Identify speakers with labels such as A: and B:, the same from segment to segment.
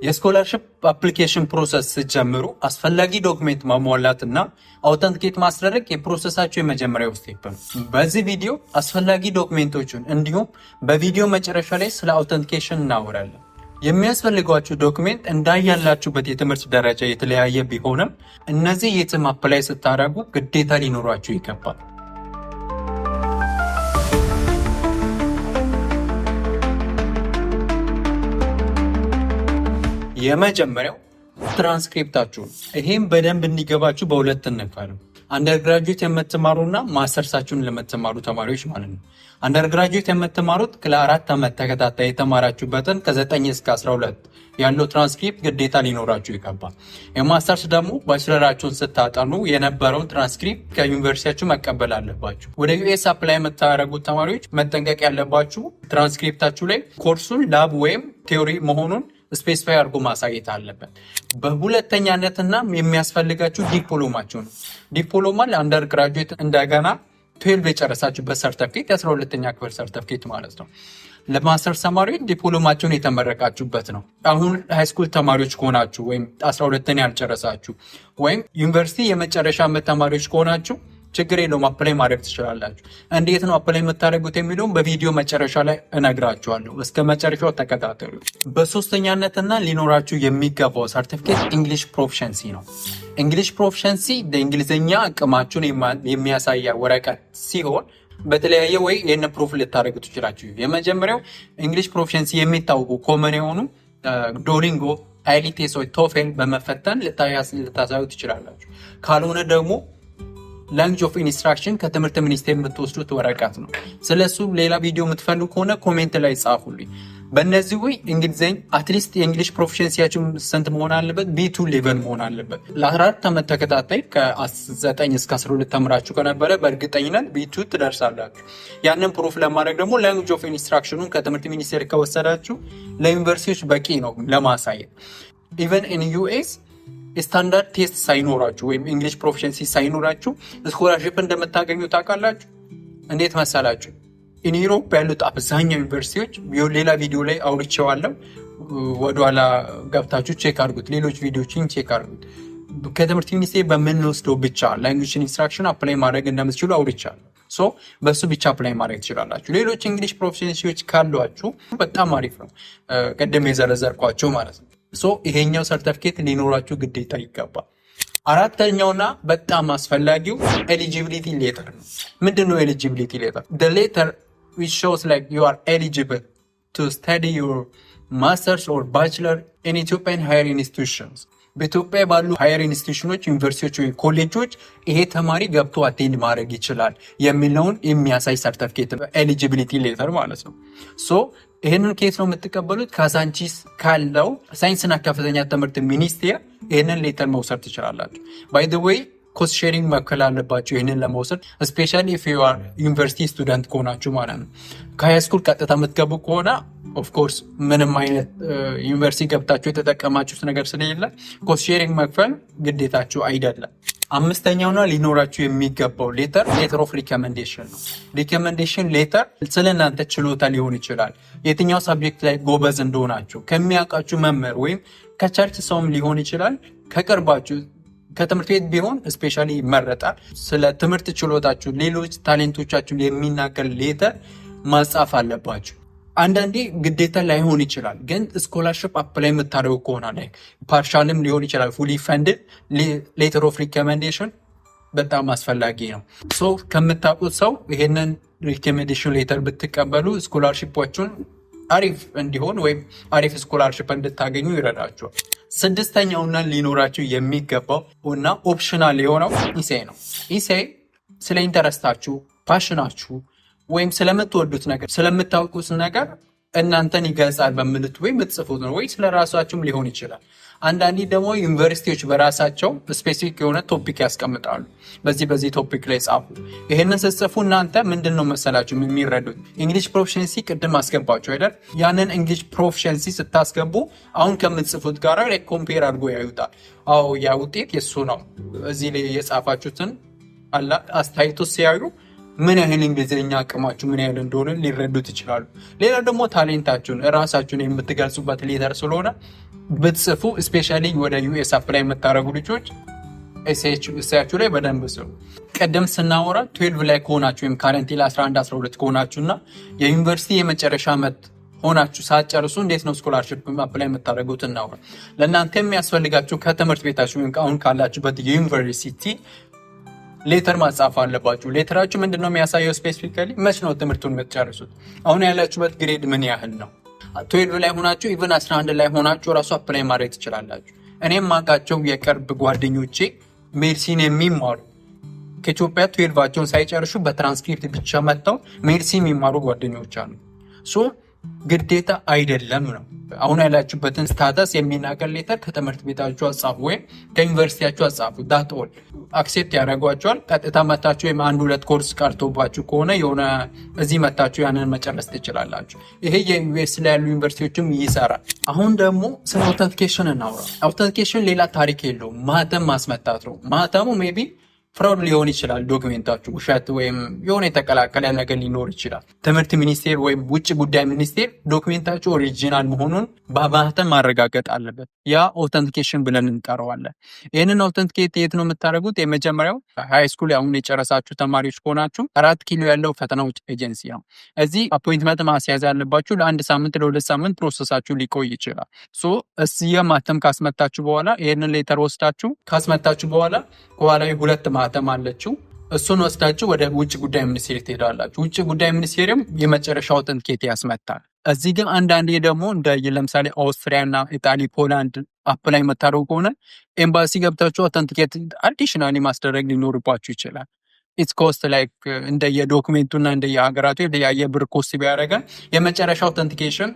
A: የ scholarship application process ስትጀምሩ አስፈላጊ document ማሟላት እና authenticate ማስደረግ የ process ኣችሁ የመጀመሪያው step ነው። በዚህ ቪዲዮ አስፈላጊ document ኦችን እንዲሁም በቪዲዮ መጨረሻ ላይ ስለ authentication እናወራለን። የሚያስፈልጓችሁ document እንዳያላችሁበት የትምህርት ደረጃ የተለያየ ቢሆንም እነዚህ የትም apply ስታደርጉ ግዴታ ሊኖሯችሁ ይገባል። የመጀመሪያው ትራንስክሪፕታችሁ ነው። ይሄም በደንብ እንዲገባችሁ በሁለት እንክፈለው። Undergraduate የምትማሩና ማስተርሳችሁን ለምትማሩ ተማሪዎች ማለት ነው። Undergraduate የምትማሩት ለ4 ዓመት ተከታታይ የተማራችሁበትን ከ9 እስከ 12 ያለው ትራንስክሪፕት ግዴታ ሊኖራችሁ ይገባል። የማስተርስ ደግሞ bachelor ኣችሁን ስታጠኑ የነበረውን ትራንስክሪፕት ከዩኒቨርሲቲያችሁ መቀበል አለባችሁ። ወደ US apply የምታደርጉት ተማሪዎች መጠንቀቅ ያለባችሁ ትራንስክሪፕታችሁ ላይ ኮርሱን lab ወይም theory መሆኑን specify አድርጎ ማሳየት አለበት። በሁለተኛነትና የሚያስፈልጋችሁ ዲፕሎማችሁ ነው። ዲፕሎማ ለ undergraduate እንደገና 12 የጨረሳችሁበት ሰርተፍኬት፣ የ12ኛ ክፍል ሰርተፍኬት ማለት ነው። ለማስተርስ ተማሪዎች ዲፕሎማቸውን የተመረቃችሁበት ነው። አሁን high school ተማሪዎች ከሆናችሁ ወይም 12ን ያልጨረሳችሁ ወይም ዩኒቨርሲቲ የመጨረሻ ዓመት ተማሪዎች ከሆናችሁ ችግር የለውም፣ apply ማድረግ ትችላላችሁ። እንዴት ነው apply የምታደርጉት የሚለውም በቪዲዮ መጨረሻ ላይ እነግራችኋለሁ። እስከ መጨረሻው ተከታተሉ። በሶስተኛነትና ሊኖራችሁ የሚገባው ሰርቲፊኬት English proficiency ነው። English proficiency በእንግሊዝኛ አቅማችሁን የሚያሳይ ወረቀት ሲሆን በተለያየ way ይህን proof ልታደርጉ ትችላችሁ። የመጀመሪያው English proficiency የሚታወቁ common የሆኑ Duolingo፣ IELTS ወይ TOEFL በመፈተን ልታሳዩ ትችላላችሁ። ካልሆነ ደግሞ language of instruction ከትምህርት ሚኒስቴር የምትወስዱት ወረቀት ነው። ስለሱ ሌላ ቪዲዮ የምትፈልጉ ከሆነ comment ላይ ጻፉልኝ። በእነዚህ way እንግሊዝኛ at least የ English proficiency ያችሁ ስንት መሆን አለበት? B2 level መሆን አለበት። ለ4 ዓመት ተከታታይ ከ9 እስከ 12 ተምራችሁ ከነበረ በእርግጠኝነት B2 ትደርሳላችሁ። ያንን proof ለማድረግ ደግሞ language of instruction ኑን ከትምህርት ሚኒስቴር ከወሰዳችሁ ለዩኒቨርሲቲዎች በቂ ነው ለማሳየት። Even in US standard test ሳይኖራችሁ ወይም English proficiency ሳይኖራችሁ scholarship እንደምታገኙ ታውቃላችሁ። እንዴት መሰላችሁ? In Europe ያሉት አብዛኛው ዩኒቨርሲቲዎች፣ ሌላ ቪዲዮ ላይ አውርቼዋለሁ። ወደኋላ ገብታችሁ check አድርጉት። ሌሎች ቪዲዮችን check አድርጉት። ከትምህርት ሚኒስቴር በምንወስደው ብቻ language instruction apply ማድረግ እንደምትችሉ አውርቻለሁ። So በሱ ብቻ apply ማድረግ ትችላላችሁ። ሌሎች English proficiency ዎች ካሏችሁ በጣም አሪፍ ነው። ቅድም የዘረዘርኳቸው ማለት ነው። So ይሄኛው ሰርተፍኬት ሊኖራችሁ ግዴታ ይገባል። አራተኛውና በጣም አስፈላጊው eligibility letter ነው። ምንድን ነው eligibility letter? Letter which shows like you are eligible to study your masters or bachelor in Ethiopian higher institutions። በኢትዮጵያ ባሉ higher institution ኖች፣ ዩኒቨርሲቲዎች ወይም ኮሌጆች ይሄ ተማሪ ገብቶ attend ማድረግ ይችላል የሚለውን የሚያሳይ ሰርተፍኬት eligibility letter ማለት ነው። So ይህንን ከየት ነው የምትቀበሉት? ካዛንቺስ ካለው ሳይንስና ከፍተኛ ትምህርት ሚኒስቴር ይህንን letter መውሰድ ትችላላችሁ። By the way, cost sharing መክፈል አለባችሁ ይህንን ለመውሰድ፣ especially if you are university student ከሆናችሁ ማለት ነው። ከ high school ቀጥታ የምትገቡ ከሆነ of course ምንም አይነት ዩኒቨርሲቲ ገብታችሁ የተጠቀማችሁት ነገር ስለሌለ cost sharing መክፈል ግዴታችሁ አይደለም። አምስተኛውና ሊኖራችሁ የሚገባው letter letter of recommendation ነው። Recommendation letter ስለ እናንተ ችሎታ ሊሆን ይችላል፣ የትኛው subject ላይ ጎበዝ እንደሆናችሁ ከሚያውቃችሁ መምህር ወይም ከ church ሰውም ሊሆን ይችላል፣ ከቅርባችሁ ከትምህርት ቤት ቢሆን especially ይመረጣል። ስለ ትምህርት ችሎታችሁ፣ ሌሎች talent ኦቻችሁን የሚናገር letter ማጻፍ አለባችሁ። አንዳንዴ ግዴታ ላይሆን ይችላል፣ ግን scholarship apply የምታደርጉ ከሆነ ላይ partial ም ሊሆን ይችላል፣ fully funded letter of recommendation በጣም አስፈላጊ ነው። So ከምታውቁት ሰው ይሄንን recommendation letter ብትቀበሉ scholarship ኦቹን አሪፍ እንዲሆን ወይም አሪፍ scholarship እንድታገኙ ይረዳችኋል። ስድስተኛውና ሊኖራችሁ የሚገባው እና optional የሆነው essay ነው። Essay ስለ interest ኣችሁ፣ passion ኣችሁ ወይም ስለምትወዱት ነገር፣ ስለምታውቁት ነገር እናንተን ይገልጻል በምትሉት ወይ የምትጽፉት ነው ወይ ስለ ራሳችሁም ሊሆን ይችላል። አንዳንዴ ደግሞ ዩኒቨርሲቲዎች በራሳቸው specific የሆነ topic ያስቀምጣሉ። በዚህ በዚህ topic ላይ ጻፉ። ይህንን ስትጽፉ እናንተ ምንድን ነው መሰላችሁ የሚረዱት? English proficiency ቅድም አስገባችሁ አይደል? ያንን English proficiency ስታስገቡ አሁን ከምትጽፉት ጋር compare አድርጎ ያዩታል። አዎ፣ ያ ውጤት የእሱ ነው። እዚህ ላይ የጻፋችሁትን አስተያየቶ ሲያዩ ምን ያህል እንግሊዝኛ አቅማችሁ ምን ያህል እንደሆነ ሊረዱት ይችላሉ። ሌላ ደግሞ talent ኣችሁን፣ እራሳችሁን የምትገልጹበት letter ስለሆነ ብትጽፉ፣ especially ወደ US apply የምታደርጉ ልጆች essay ያችሁ ላይ በደንብ ስሩ። ቀደም ስናወራ 12 ላይ ከሆናችሁ ወይም currently 11 12 ከሆናችሁ እና የዩኒቨርሲቲ የመጨረሻ ዓመት ሆናችሁ ሳትጨርሱ እንዴት ነው scholarship apply የምታደርጉት እናውራ። ለእናንተ የሚያስፈልጋችሁ ከትምህርት ቤታችሁ ወይም አሁን ካላችሁበት ዩኒቨርሲቲ letter ማጻፍ አለባችሁ። Letter ኣችሁ ምንድን ነው የሚያሳየው? Specifically መች ነው ትምህርቱን የምትጨርሱት? አሁን ያላችሁበት grade ምን ያህል ነው? 12 ላይ ሆናችሁ፣ even 11 ላይ ሆናችሁ ራሱ apply ማድረግ ትችላላችሁ። እኔም ማውቃቸው የቅርብ ጓደኞቼ medicine የሚማሩ ከኢትዮጵያ 12 ኣቸውን ሳይጨርሱ በትራንስክሪፕት ብቻ መጥተው medicine የሚማሩ ጓደኞች አሉ። So ግዴታ አይደለም ነው። አሁን ያላችሁበትን status የሚናገር letter ከትምህርት ቤታችሁ አጻፉ ወይም ከዩኒቨርሲቲያችሁ አጻፉ። That's all፣ accept ያደርጓችኋል። ቀጥታ መታችሁ ወይም አንድ ሁለት ኮርስ ቀርቶባችሁ ከሆነ የሆነ እዚህ መታችሁ ያንን መጨረስ ትችላላችሁ። ይሄ የ US ላይ ያሉ ዩኒቨርሲቲዎችም ይሰራል። አሁን ደግሞ ስለ authentication እናውራ። Authentication ሌላ ታሪክ የለውም። ማህተም ማስመታት ነው። ማህተሙ maybe fraud ሊሆን ይችላል። Document ኣችሁ ውሸት ወይም የሆነ የተቀላቀለ ነገር ሊኖር ይችላል። ትምህርት ሚኒስቴር ወይም ውጭ ጉዳይ ሚኒስቴር document ኣችሁ original መሆኑን በማህተም ማረጋገጥ አለበት። ያ authentication ብለን እንጠራዋለን። ይህንን authenticate የት ነው የምታደርጉት? የመጀመሪያው high school አሁን የጨረሳችሁ ተማሪዎች ከሆናችሁ 4 ኪሎ ያለው ፈተናዎች ኤጀንሲ ነው። እዚህ appointment ማስያዝ ያለባችሁ፣ ለአንድ ሳምንት ለ2 ሳምንት process ኣችሁ ሊቆይ ይችላል። So እዚህ ማህተም ካስመታችሁ በኋላ፣ ይህንን letter ወስዳችሁ ካስመታችሁ በኋላ ከኋላ ሁለት ማህተም አለችው። እሱን ወስዳችሁ ወደ ውጭ ጉዳይ ሚኒስቴር ትሄዳላችሁ። ውጭ ጉዳይ ሚኒስቴርም የመጨረሻ authenticate ያስመታል። እዚህ ግን አንዳንዴ ደግሞ እንደ ለምሳሌ ኦስትሪያ እና ኢጣሊ፣ ፖላንድ apply የምታደርጉ ከሆነ ኤምባሲ ገብታችሁ authenticate additionally ማስደረግ ሊኖርባችሁ ይችላል። It's cost like እንደየ document ኡ እና እንደየሀገራቱ የተለያየ ብር cost ቢያደርገን የመጨረሻ authentication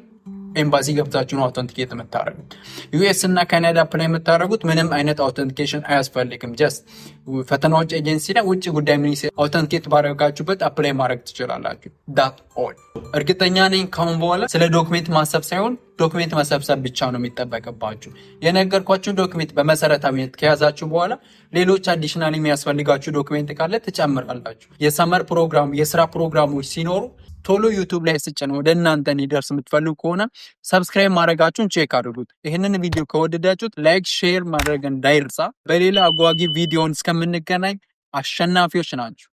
A: ኤምባሲ ገብታችሁ ነው authenticate የምታደርጉት። US እና ካናዳ apply የምታደርጉት ምንም አይነት authentication አያስፈልግም። Just ፈተናዎች ኤጀንሲ ላይ ውጭ ጉዳይ ሚኒስቴር authenticate ባደረጋችሁበት apply ማድረግ ትችላላችሁ። That's all። እርግጠኛ ነኝ ካሁን በኋላ ስለ document ማሰብ ሳይሆን document መሰብሰብ ብቻ ነው የሚጠበቅባችሁ። የነገርኳችሁን document በመሰረታዊነት ከያዛችሁ በኋላ ሌሎች additional የሚያስፈልጋችሁ document ካለ ትጨምራላችሁ። የ summer ፕሮግራም፣ የስራ ፕሮግራሞች ሲኖሩ ቶሎ YouTube ላይ ስጭን ወደ እናንተ እንዲደርስ የምትፈልጉ ከሆነ subscribe ማድረጋችሁን check አድርጉት። ይህንን ቪዲዮ ከወደዳችሁት like፣ share ማድረግ እንዳይረሳ። በሌላ አጓጊ ቪዲዮን እስከምንገናኝ አሸናፊዎች ናችሁ።